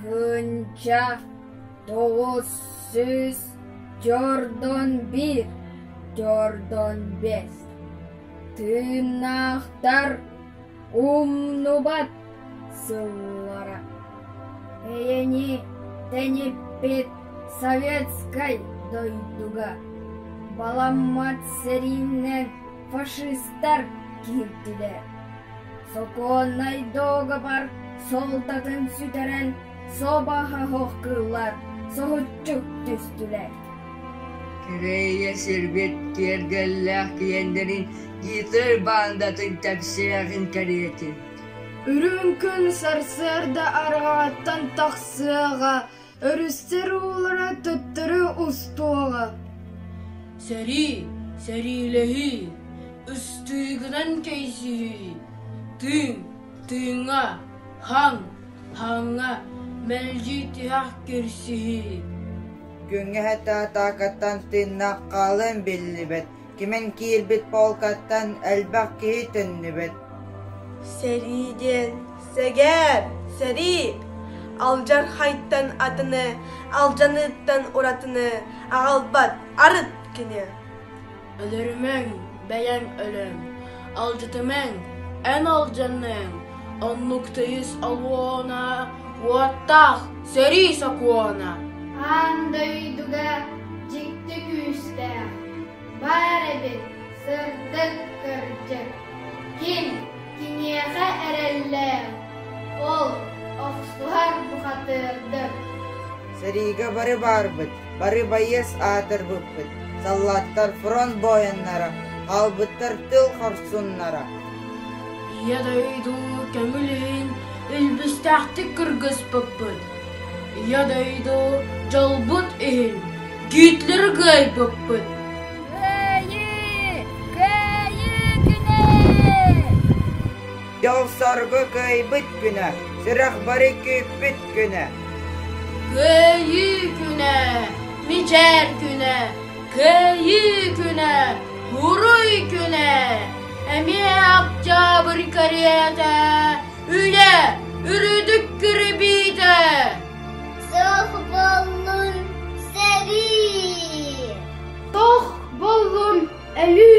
1941, 45 Тыыннаахтар умнубат сыллара. Эйэни тэниппит советскай дойдуга баламмат сэриинэн фашистар киирдилэр. Сокуоннай дуогабар суолтатын сүтэрэн собаһа оһох кыыллар соһуччу түстүлэр. Кэриэйэ сирбит киэргэллээх киэннэрин Гитлер баандатын тэпсиэҕин кэриэтин. Үрүҥ күн сарсыарда арҕаҕыттан тахсыаҕа, өрүстэр уулара төттөрү устуоҕа. Сэрии, сэриилэһии, ыстыыгынан кэйсиһии, тыын, тыыҥҥа, хаҥ, хаҥҥа, мэлдьи тиһэх кирсиһии. Күҥҥэ хэтэ атаакаттан тыыннаах хаалыан биллибэт, кимэн киирбит полкаттан элбэх киһи төннүбэт. Сэрии диэн сэгээр, сэрии! Алдьархайтан атыны, алдьаныыттан уратыны аҕалбат арыт кини. Өлөрүмэҥ, бэйэҥ өлөҥ, алдьатымаҥ, эн алдьаныаҥ, оннук тыйыс олуона, уоттаах сэрии сокуона. Аан дойдуга дьикти күүстээх, баар эбит сырдык кырдьык. Ким киниэхэ эрэллээх, ол охсуһар бухатыырдык. Сэриигэ бары баарбыт, бары байыас аатырбыппыт, саллааттар фронт буойаннара, хаалбыттар тыл хорсуннара. Ийэ дойду көҥүл иһин илбистээхтик кыргыспыппыт. Ийэ дойду дьолбут иһин Гитлеры кыайбыппыт. Кыайыы! Кыайыы күнэ! Дьол-соргу кыайбыт күнэ, сүрэх бары күүппүт күнэ. Кыайыы күнэ, мичээр күнэ, Кыайыы күнэ, уруй күнэ, эмиэ Октябрь кэриэтэ, үлэ үрдүк кирбиитэ. Суох буоллун сэрии! Тох буоллун өлүү!